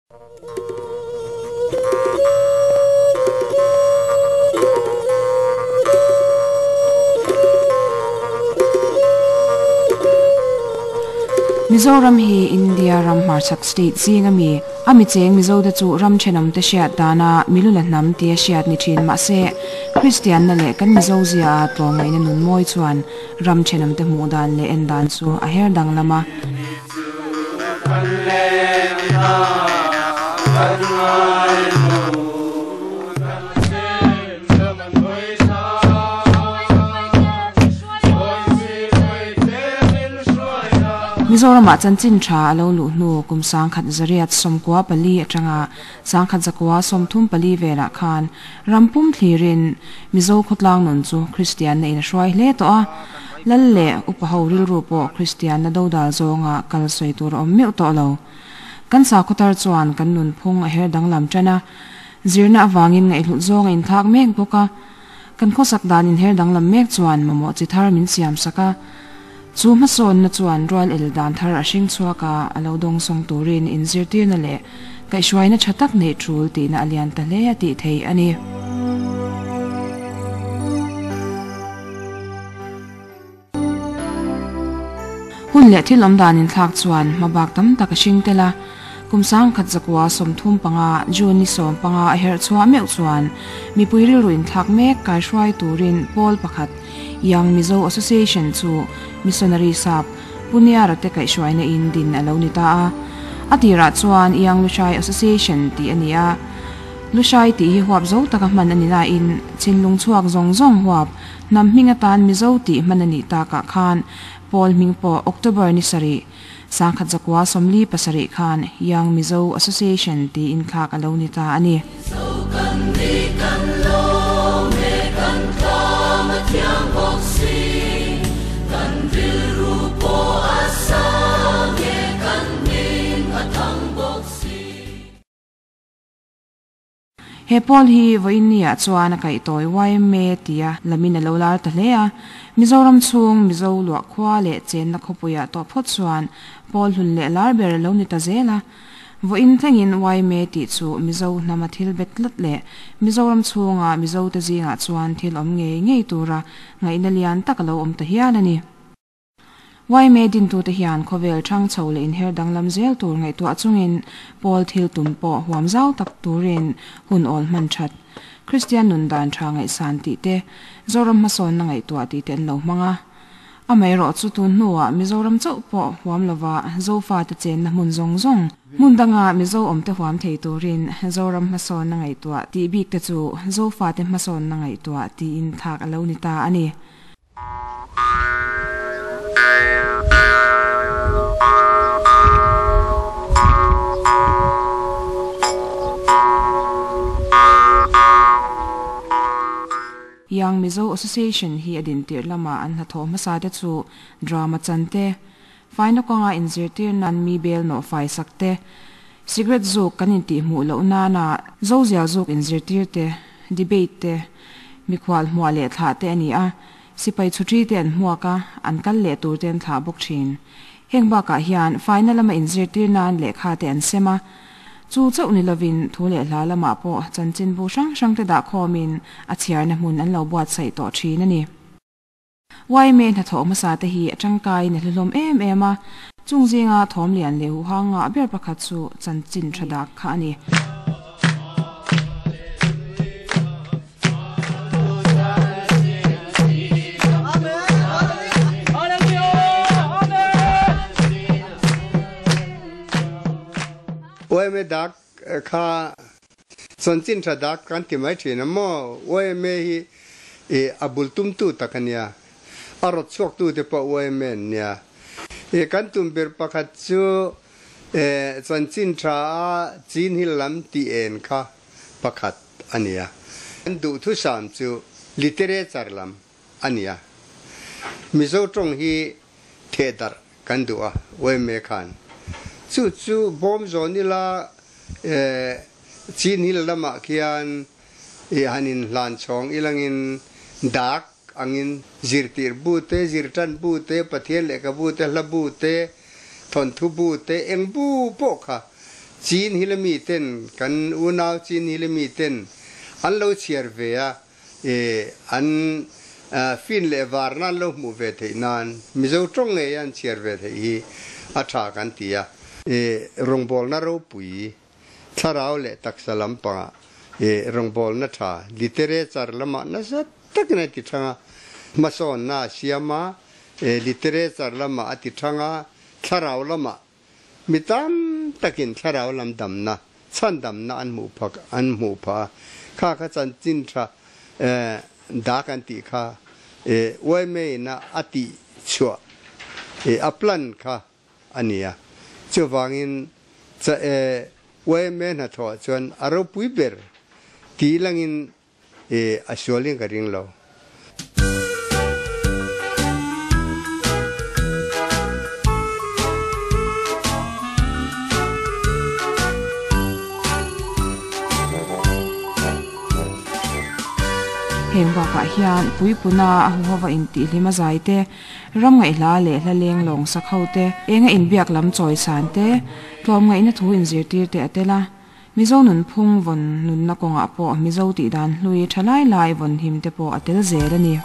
Mizoram hi India ram hmarchhak state zing ami, a mi cheng Mizo te chu ram thenawm te hriat dana milula hnam tia hriat ni thin mahse Kristianna leh kan Mizo zia a tlawmngaihna nun mawi chuan ram thenawm te hmuh dan leh en dan chu a her danglam a. Mizoramah chanchin tha a lo luh hnu kum 1994 atanga 1934 velah khan ram pum thlirin Mizo khawtlang nun chu Kristianna in a hruai hle tawh a. Lal leh upa ho rilru pawh Kristianna dodal zawnga kal sawi tur a awm meuh tawh lo. Kan sakhawtar chuan kan nunphung a her danglam tan a, zirna avangin ngaihhlut zawng a inthlak mek bawk a. Kan khawsak dan inher danglam mek chuan mamawh chi thar min siam sak a. Chu hmasawnna chuan rual el dan thar a hring chhuak a, a lo dawngsawng turin inzirtirna leh kaihhruaina tha tak neih tul tihna a lian ta hle a tih theih a ni. Hun leh thil awm dan inthlak chuan hmabak tam tak a hring tel a, kum 1935 June ni 15 a herh chhuah meuh chuan mipui rilru inthlak mek kaihruai turin pawl pakhat Young Mizo Association chu Missionary sap Pu Niara te kaihhruaina in din a lo ni ta a. A tirah chuan Young Lushai Association tih a ni a. Lushai tih hi huap zo taka hman a ni nain chinlung chhuak zawng zawng huap hnam hming atan Mizo tih hman a nih takah khan pawl hming pawh October ni sarih, 1947 khan Young Mizo Association tiin thlak a lo ni ta a ni. He pawl hi vawiin ni ah chuan a kaihtawi YMA tia lamin a lo lar ta hle a. Mizoram chhung Mizo luah khua leh chenna khawpuiah tawh phawt chuan pawl hlun leh lar ber a lo ni ta zel a. Vawiin thlengin YMA tih chu Mizo hnama thil bet tlat leh Mizoram chhunga Mizo te zingah chuan thil awm ngei ngei tura ngaihna lian tak a lo awm ta hial a ni. YMA dintute hian khawvel thang chho leh inher danglam zel tur ngaihtuah chungin pawl thil tum pawh huam zau tak turin hun awl hman that, Kristian nun dan tha ngaihsan tih te, Zoram hmasawnna ngaihtuah tih te an lo hmang a. Amaherawh chu tun hnuah Mizoram chauh pawh huam lova Zofate chenna hmun zawng zawng, hmun danga Mizo awmte huam thei turin Zoram hmasawnna ngaihtuah tih bik te chu Zofate hmasawnna ngaihtuah tiin thlak a lo ni ta a ni. Young Mizo Association hi a din tirh lama an hnathawh hmasa te chu drama chan te, faina kawnga inzirtir nan mi bel nawh fai sak te, cigarette zuk kan intihhmuh loh nana zozial zuk inzirtir te, debate te, Mikhual hmuah leh thlah te a ni a, sipai chhutri te an hmuak a, an kal leh tur te an thlah bawk thin. Heng bakah hian faina lama inzirtir nan lehkha te an sem a, chu chauh ni lovin thu leh hla lamah pawh chanchinbu hrang hrang te dahkhawmin a chhiarna hmun an lo buatsaih tawh thin a ni. YMA hnathawh hmasa te hi a tangkaiin a hluhlawm em em a, chung zinga thawm lian leh huhang ngah ber pakhat chu chanchin tha dak kha a ni. YMA dak kha Chanchin tha dak kan ti mai thin a maw? YMA hi i a bul tumtu tak a nia. A rawt chhuaktu te pawh YMA an nia. I kan tum ber pakhat chu chanchin tha a chin hi lam tih en kha pakhat a nia. Kan duhthusam chu literature lam a nia. Mizo tawng hi thehdarh kan duh a, YMA khan. Chu chu bawm zawn ila chin hill lamah khian i han inhlan chhawng ilangin dak angin zirtir bu te, zirtan bu te, Pathian lehkha bu te, hla bu te, thawnthu bu te, eng bu pawh kha Chin Hill mi ten kan unau Chin Hill mi ten an lo chhiar ve a, an fin leh varna an lo hmuh ve theih nan Mizo tawng ngei an chhiar ve theih hi a tha kan ti a. Rawngbawlna ropui thlarau leh taksa lampangah rawngbawlna tha literature lamah nasa takin a ti thang a, hmasawnna a siam a, literature lamah a ti thang a, thlarau lamah mi tam takin thlarau lam damna, chhandamna an hmuh phak an hmuh phah a, kha kha chanchin tha dak an tih kha yma in a a tih chhuah a plan kha a ni a, chuvangin yma hnathawh chuan a ropui ber tih langin a sualin ka ring lo. Heng bakah hian puipuna a huhova intihhlim a zai te, ram ngaihhla leh hla leng lawng sak ho te, enga inbiak lam chawi san te, tlawmngaihna thu inzirtir te a tel a. Mizo nunphung vawn nunna kawngah pawh Mizo tih dan hlui tha lai lai vawn him te pawh a tel zel a ni.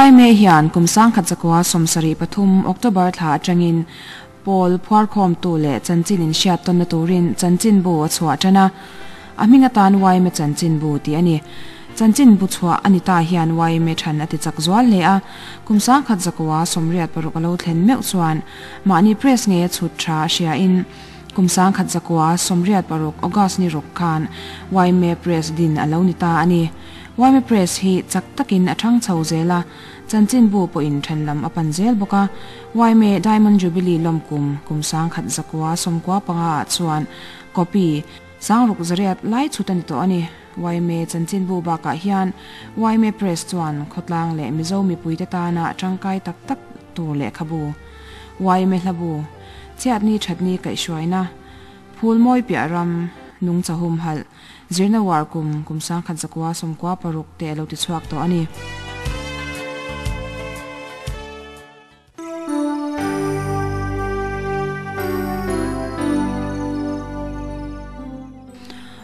Yma hian kum 1973 October thla atangin pawl phuarkhawmtu leh chanchin inhriat tawnna turin chanchinbu a chhuah tan a. A hming atan yma chanchinbu tih a ni. Chanchinbu chhuah a ni ta hian yma than a ti chak zual hle a. Kum 1986 a lo thlen meuh chuan mahni press ngei a chhut tha a hriain kum 1986 August ni ruk khan yma press din a lo ni ta a ni. Yma Press hi chak takin a thang chho zel a, chanchinbu pawhin then lam a pan zel bawk a. Yma Diamond Jubilee lawmkum kum 1995 ah chuan copy 60,000 lai chhut a ni tawh a ni. Yma chanchinbu bakah hian yma Press chuan khawtlang leh Mizo mipuite tana tangkai tak tak tur lehkhabu, yma hlabu, chhiatni thatni kaihhruaina, phulmawi piah ram, nungchahum halh, Zirna uar kum kum 1996 te a lo ti chhuak tawh a ni.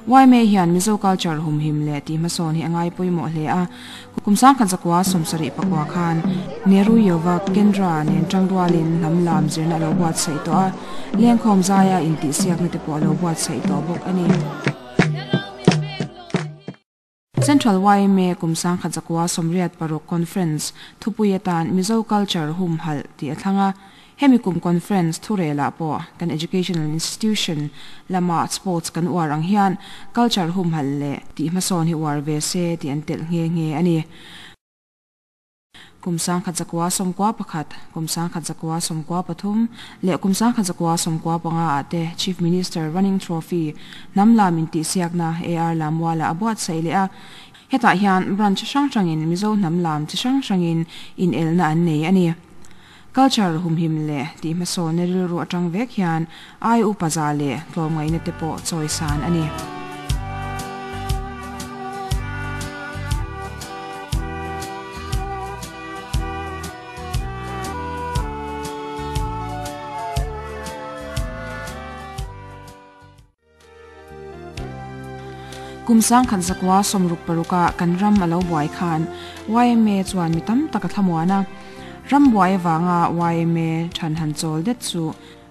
Yma hian Mizo culture humhim leh tih hmasawn hi a ngai pawimawh hle a. Kum 1974 khan Nehru Yuva Kendra nen tangrualin hnam lam zirna a lo buatsaih tawh a, lengkhawm zaia intihsiakna te pawh a lo buatsaih tawh bawk a ni. Central yma kum 1986 Conference thupui atan Mizo Culture humhalh tih a thlang a. Hemi kum conference thurelah pawh kan educational institution lama sports kan uar ang hian culture humhalh leh tih hmasawn hi uar ve se tih an telh nghe nghe a ni. Kum 1991, kum 1993 leh kum 1995 ah te Chief Minister Running Trophy hnam lam intihsiakna AR Lammuala a buatsaih leh a. Hetah hian branch hrang hrangin Mizo hnam lam chi hrang hrangin inelna an nei a ni. Culture humhim leh tih hmasawnna rilru atang vek hian ai upa za leh tlawmngaihna te pawh chawisan a ni. Kum 1966 ah kan ram a lo buai khan yma chuan mi tam tak a thlamuan a. Ram buai avanga yma than han chawl det chu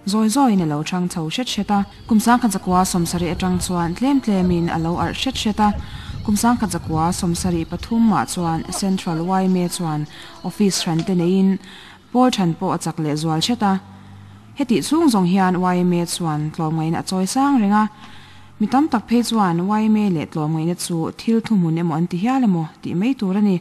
zawi zawiin a lo thang chho hret hret a. Kum 1970 atang chuan tlem tlemin a lo arh hret hret a. Kum 1973 ah chuan Central yma chuan office hran te neiin pawl than pawh a chak leh zual hret a. Hetih chhung zawng hian yma chuan tlawmngaihna a chawi sang reng a. Mi tam tak phei chuan yma leh tlawmngaihna chu thil thuhmun emaw an ti hial emaw tih mai tur a ni.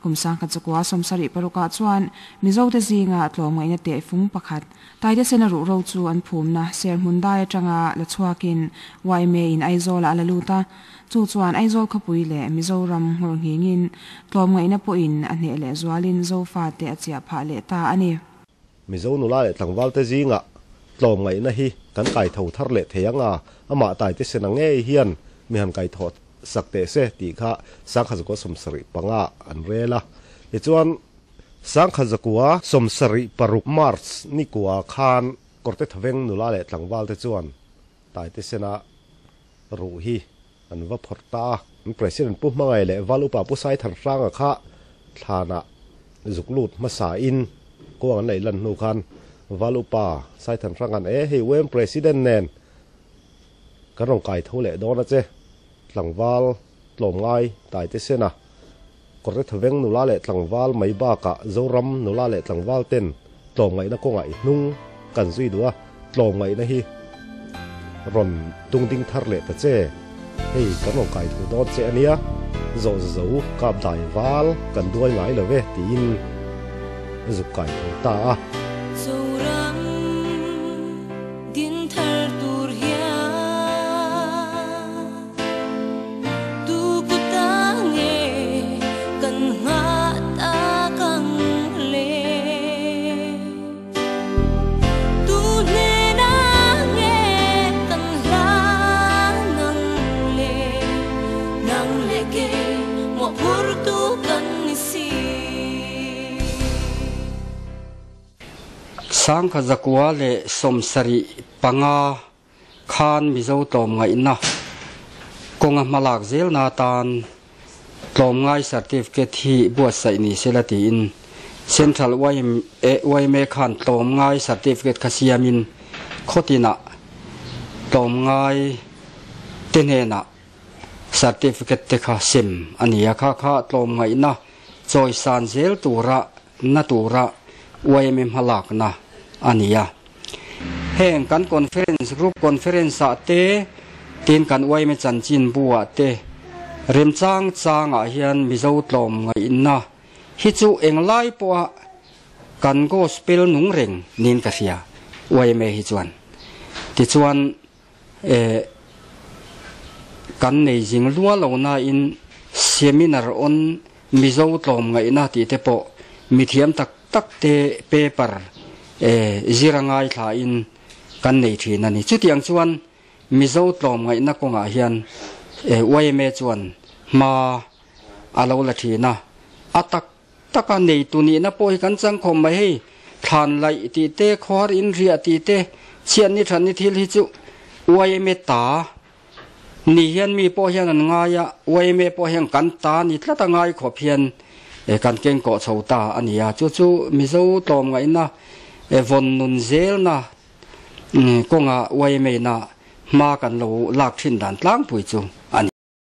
Kum 19 76 ah chuan Mizote zinga tlawmngaihna tehfung pakhat, Taitesena ruhro chu an phumna Serhmun dai atanga la chhuakin yma in Aizawlah a la lut a, chu chuan Aizawl khawpui leh Mizoram nghawr nghingin tlawmngaihna pawhin a hneh leh zualin Zofate a chiah phah leh ta a ni. Mizo nula leh tlangvalte zingah tlawmngaihna hi kan kaitho thar leh thei ang a, amah Taitesena ngei hian mi han kaithawh sak teh se tih kha 1975 an rel a. Tichuan, 1976 March nikua khan Kawrte Thaveng nula leh tlangvalte chuan Taitesena ruh hi an va phawrh ta a. An President Pu Hmangaih leh Val Upa Pu Saithanhranga kha thlanah zuk lut hmasa in kuang an laih lan hnu khan Val Upa Saithanhranga'n e hei UM President nen kan rawn kai tho leh dawn a che, tlangval tlawmngai Taitesena Kawrte Thaveng nula leh tlangval mai bakah Zoram nula leh tlangval ten tlawmngaihna kawngah i hnung kan zui duh a, tlawmngaihna hi rawn tung ding thar leh ta che, hei kan rawn kai thu dawn che a nia, zawh za zo kap dai val kan duai ngai lo ve tiin zuk kai tho ta a. Zoram din thar tur hian tu kuta nge kan nghah tak ang le? Tu hnena nge kan hlan ang le? Nang leh kei mawhphurtu kan ni si. 1975 khan Mizo tlawmngaihna kawnga hmalak zelna atan tlawmngai certificate hi buatsaih ni sela tiin Central yma khan tlawmngai certificate kha siamin khawtinah tlawmngai te hnenah certificate te kha sem a ni a, kha kha tlawmngaihna chawisan zel tura na tura yma hmalakna a ni a. Heng kan conference, group conference ah te, tin kan yma chanchin bu ah te remchang chang ah hian Mizo tlawm ngaihna hi chu englai pawha kan gospel nung reng niin ka hria yma hi chuan. Tichuan eh kan nei zing lua lo nain seminar on Mizo tlawm ngaihna tih te pawh mithiam tak tak te paper eh zir a ngaithla in kan nei thin a ni. Chutiang chuan Mizo tlawm ngaihna kawngah hian eh yma chuan hma a lo la thin a, a tak taka neitu nihna pawh hi kan chang khawm mai hei, thlan laih tih te, khawhar in riah tih te, chhiat ni that ni thil hi chu yma ta ni hian mi pawh hian an ngai a, yma pawh hian kan ta ni tlat a ngai khawp hian kan keng kawh chho ta a ni a, chu chu Mizo tlawmngaihna vawn nun zelna kawnga yma na hma kan lo lak thin dan tlangpui chu.